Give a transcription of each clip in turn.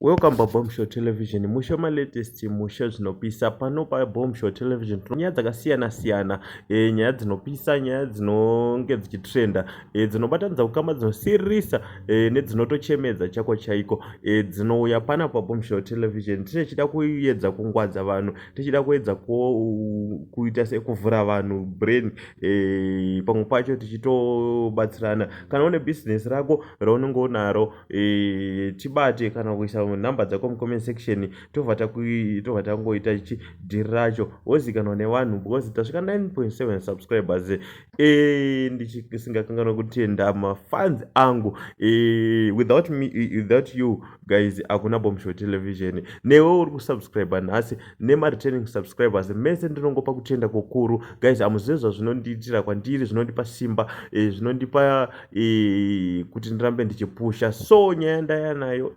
Welcome paBombshow Television, musho malatest, musho zvinopisa pano paBombshow Television. Nyaya dzakasiyana siyana, nyaya dzinopisa, nyaya dzinonge dzichitrenda, dzinobatanidza ukama, dzinosiririsa nedzinotochemedza chako chaiko, dzinouya pana paBombshow Television. Tichida kuedza kungwadza vanhu, tichida kuedza kuita sekuvhura vanhu brain, pamwe pacho tichitobatsirana. Kana une bhizinesi rako raunenge unaro, tibate kana kuisa nhamba dzako mucomment section, tobva tangoita chidhiri racho, wozikanwa nevanhu, because tasvika 9.7 subscribers. Ndichisingakanganwa kutenda mafans angu. Without me, without you guys, hakuna Bombshow Television. Newe uri kusubscribe nhasi nemareturning subscribers mese, ndinongopa kutenda kukuru. Guys, hamuzivi zvazvinondiitira kwandiri, zvinondipa simba, zvinondipa kuti ndirambe ndichipusha. So nyaya ndaya nayo,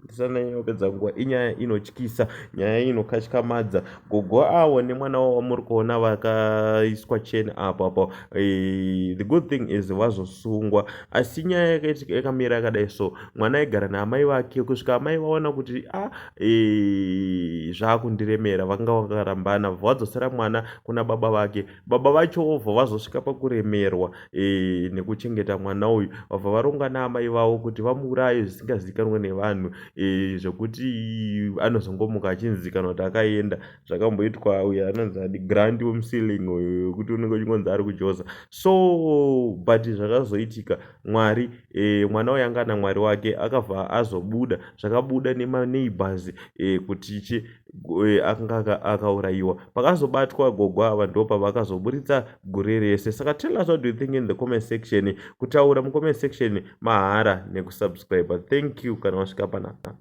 ndisananyanya nguva, inyaya inotyisa, nyaya inokatyamadza. Gogo avo nemwana wavo muri kuona vakaiswa cheni apo apo. The good thing is vazosungwa, asi nyaya yakamira yakadai. So mwana aigara naamai vake kusvika amai vaona kuti a zvaakundiremera. Vakanga vakarambana, vadzosera mwana kuna baba vake. Baba vacho vobva vazosvika pakuremerwa nekuchengeta mwana uyu, vabva varonga naamai vavo kuti vamuuraye zvisingazivikanwe nevanhu, zvekuti anozongomuka achinzikanwa kuti akaenda, zvakamboitwa uyo anonzi adi Grant wemuceiling uyu, wekuti unenge uchingonzi ari kujoza. So but zvakazoitika, Mwari, mwana uyu anga ana Mwari wake, akabva azobuda, zvakabuda nemaneighbors kuti chi akanga akaurayiwa. Pakazobatwa gogo ava, ndo pavakazoburitsa gure rese. Saka tell us what do you think in the comment section. Kutaura mucomment section mahara nekusubscribe. Thank you kana wasvika panapa.